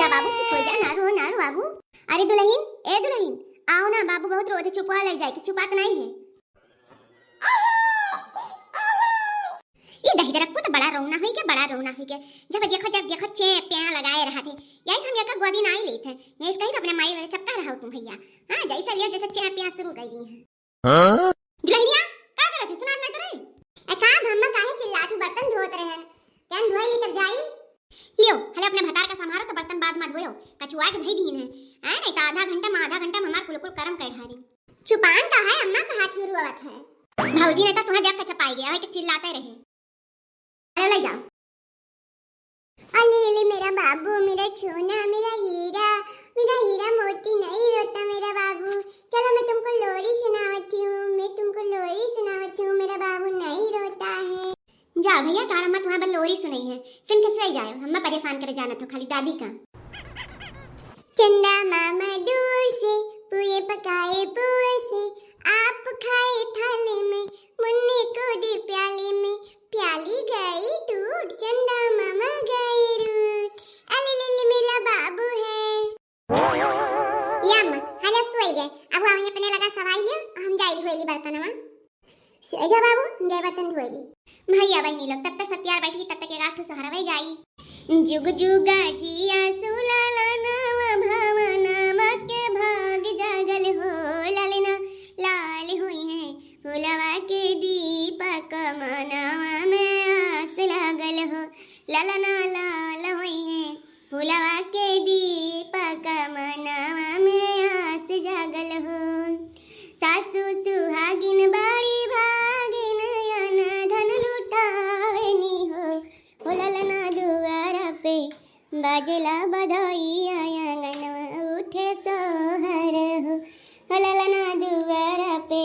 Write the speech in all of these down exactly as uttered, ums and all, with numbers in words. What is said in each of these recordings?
बाबू, चुप होइ जा, ना रो, ना रो बाबू। अरे दुलहिन, ए दुलहिन, आओ ना, बाबू बहुत रोत है, चुपवा लइ जाए कि चुपात नाहीं है। ई दहिजरक पुत बड़ा रोना होइ के, बड़ा रोना होइ के। जब देखो, जब देखो चें प्यां लगाए रहत है। यही से हम एका गोदी नाहीं लेत है। यही से कहीं तो अपने माई वाले चपका रहा हो तुम भइया। हाँ, जैसे लिया, जैसे चें प्यां शुरू कर दी है। हाँ? दुलहिनिया, का करत है? सुनात नाहीं तो रही। ए, का अम्मा काहे चिल्लात हू? बर्तन धोत रहन। केन धोई ली तब जाई? लियो, हले अपने भतार का संभारो तो बर्तन बाद में धोयो। कछुआ के धई दीन है। हैं, नहीं तो आधा घंटा में, आधा घंटा में हमार कुल कुल करम कर ढारी। चुपान का है, अम्मा कहा थी रुआवत है। भौजी ने तो तुम्हें देख के चपाई गया है कि चिल्लाते रहे। अरे ले जाओ। अरे ले ले, मेरा बाबू, मेरा सोना, मेरा हीरा, मेरा हीरा मोती नहीं रोता मेरा बाबू। चलो मैं तुमको लोरी सुनावती हूँ, मैं तुमको लोरी सुनावती हूँ, मेरा बाबू नहीं रोता है। जा भइया, तारा अम्मा तुम्हारे बल लोरी सुनई है, सुन के सोई जाओ, हम्मा परेशान करे जानत हो खाली दादी का। चंदा मामा दूर से पुए पकाए पुए से, आप खाए थाली में, मुन्ने को दे प्याली में, प्याली गई टूट, चंदा मामा गए रूठ। अले ले ले, मेरा बाबू है। या अम्मा, हले सोई गए, अब हम अपने लगा सवाई लियो, हम जाई धोई ली बर्तनवा। सो जा बाबू, हम जाई बर्तन धोई ली। भइया बहिनी लोग तब तक सतियार बैठी, तब तक एक आठ ठो सहरवे गाई। जुग जुगा जिया सुलाला नवा भावनावा के भाग जागल हो, लालना लाल हुई है फुलवा के दीपक मनवा में आस लागल हो, लालना लाल हुई है फुलवा के दीपक मनवा में आस जागल हो। सासु सुहागिन बड़ी भागिन अन धन लुटावेनी हो। हो ललना दुआरा पे बाजेला बधाइया आंगनवा उठे सोहर हो। हो ललना दुआरा पे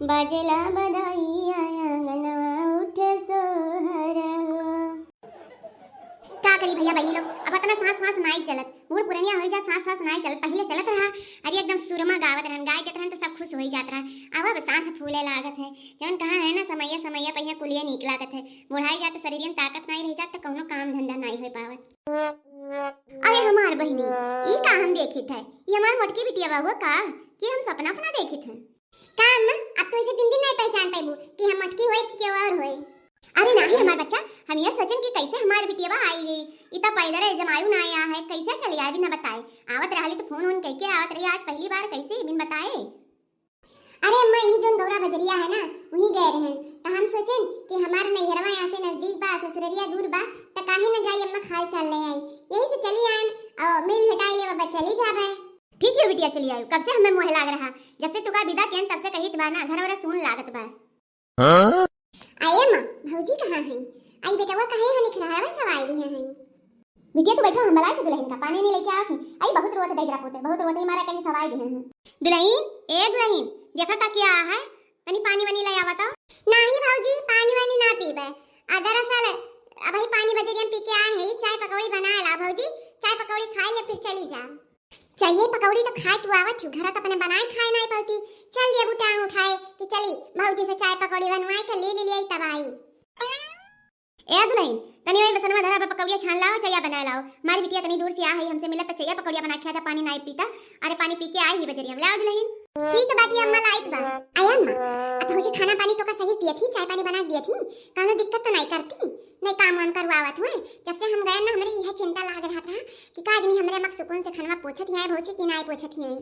बाजेला बधाइया आंगनवा उठे सोहर हो। का करी भइया बहिनी लोग, अब अतना सांस वास नाई चलत, बूढ़ पुरनिया होइ जात, सांस वास नाई चलत। पहिले चलत रहा, अरे एकदम सुरमा गावत रहन, गाय के रहन तो सब खुश होइ जात रहा। अब अब सांस फूले लागत है, जवन कहा है ना, समैया समैया पहिया कुलिया नीक लागत है। बुढ़ाई जात तो शरीर में ताकत नाई रह जात तो कौनो काम धंधा नाई होइ पावत। अरे हमार बहिनी, ई का हम देखित है, ई हमार मोटकी बिटिया बा हुआ का, कि हम सपना अपना देखित है? का अम्मा, अब तो इसे दिन दिन नहीं पहचान पाइबू कि हम मटकी होए कि केहू और होए। अरे नाही हमार बच्चा, हम यह सोचन कि कैसे हमार बिटिया आई गई, इतना पैदल है, जमायु ना आया है, कैसे चली आई बिना बताए? आवत रहली तो फोन वोन कइके आवत रही, आज पहली बार कैसे बिन बताए? अरे अम्मा, यही जोन गौरा बजरिया है ना, वहीं गए रहन, तो हम सोचन कि हमार नैहरवा यहाँ से नजदीक बा, ससुररिया दूर बा, तो काहे न जाई अम्मा, खाल चाल ले आई, यही से चली आयन और मिल भेटाई ले बाबा, चली जाबे। ठीक है बिटिया, चली आयो। कब से हमें मोह लाग रहा, जब से तुका विदा कियन तब से कहित बा ना, घर वाला सुन लागत बा। हाँ? आये माँ, भौजी कहाँ है? आई बेटवा कहे हम इखरारवा सवाई रहे हैं। बिटिया तू बैठो, हम बलाई के दुलहिन का पानी नहीं लेके आवत ही। आई बहुत रोत दहिजरा पुत, बहुत रोत ही मारा कहीं सवाई रहे हैं। दुलहिन, ए दुलहिन, देखा का किया है, तनी पानी वानी ले आवा तो। नाही भौजी, पानी वानी ना पीबे। आ दरअसल अबही पानी बजरिया में पी के आए हैं, चाय पकौड़ी बनाए ला भौजी, चाय पकौड़ी खाई ले फिर चली जा। चाय पकौड़ी तो खाए तू आवत हूँ, घर तो अपने बनाए खाए नाई पड़ती। चल ये टांग उठाए कि चली भौजी से चाय पकौड़ी बनवाए के ले ले लिया तब आई। ए दुलहिन, तनी वही बसनवा धरा पर पकौड़िया छान लाओ, चाय बनाए लाओ। हमारी बिटिया तनी दूर से आ है, हमसे मिलत तो चाय पकौड़िया बना के खिया था, पानी नाई पीता। अरे पानी पी के आई ही बजरिया में, लाओ दुलहिन। ठीक है बाटी अम्मा, लाइत बा। आया अम्मा, अब भौजी खाना पानी तो का सही दिया थी, चाय पानी बना दिया थी, कौनो दिक्कत तो नाई करती, नहीं काम वाम करवावत हुए। जब से हम गए ना, हमरे यह चिंता लाग रहा था कि का जनी हमरे अम्मा के सुकून से खानवा पोछत ही आए भौजी कि नाई पोछत ही आए।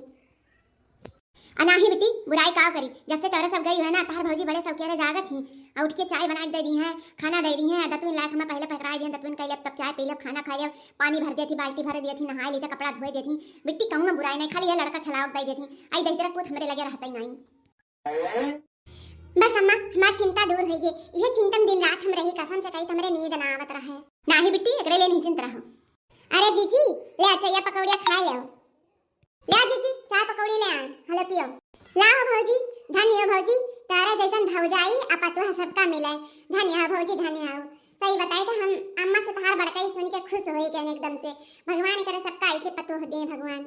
आ नाही बेटी, बुराई का करी, जब से तोरे सब गई है ना, तहार भौजी बड़े सौकिया रे जागत ही, आ उठ के चाय बना के दे दी है, खाना दे दी है, दतुन लायक हमें पहले पकड़ा दिए, दतुन कह लेब, तब चाय पी लेब, खाना खा लेब, पानी भर देती, बाल्टी भर देती, नहाए लेते, कपड़ा धोए देती। बेटी कहूँ ना बुराई नहीं, खाली ये लड़का खिलावत दे देती। आई दहिजरा पूत हमरे लगे रहते ही नहीं। बस अम्मा, हमार चिंता दूर होइगे। इहे चिंता में दिन रात हम रही, कसम से कही, हमरे नींद ना आवत रहे। नाही बिट्टी, एकरे लिए नहीं चिंत रहो। अरे जीजी, ले आ, चाय पकौड़िया खा ले। ले आ जीजी, चाय पकौड़ी ले आ, हले पियो। ला हो भौजी, धन्य हो भौजी, तारा जैसन भौजाई आ पतोह सबका मिले। धन्य हो भौजी, धन्य हो। सही बताए तो हम अम्मा से तहार बड़काई सुन के खुश होई गए एकदम से। भगवान करे सबका ऐसे पतोह दे भगवान।